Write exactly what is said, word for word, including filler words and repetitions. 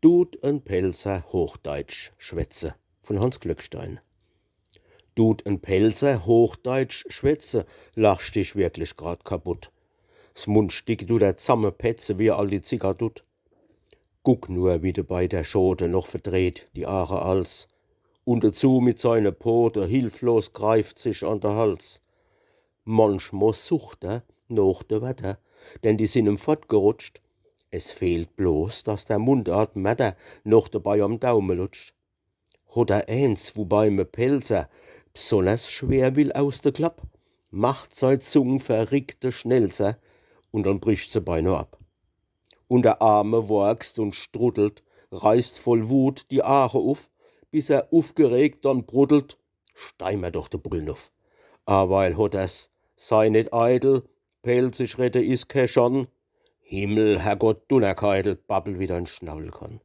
Dut en Pälzer Hochdeitsch schwätze? Von Hanns Glückstein. Dut en Pälzer Hochdeitsch schwätze, lachscht dich wirklich grad kaputt. S Mundstick dut er zammepetze wie e aldi Zickerdutt. Guck nur, wie de bei der Schote noch verdreht die Aache als. Un dezu mit seine Pote hilflos greift sich an de Hals. Manchmol sucht er noch de Wärter, denn die sin em fortgerutscht. Es fehlt bloß, dass der Mundartmärter noch debei am Daume lutscht. Hot er eens, wobei me Pälzer bsonners schwer will aus de Klapp, macht sei Zung verrickte Schnelzer un dann bricht se beinah ab. Un der Arme workst un struddelt, reißt voll Wut die Aache uff, bis er uffgeregt dann bruddelt: „Stei mer doch de Buckel nuff!“ Aweil hot er's, sei net eitel, Pälzisch redde is ke Schann. Himmel, Herrgott, Dunnerkeitel, babbel, wie dein Schnauel kann.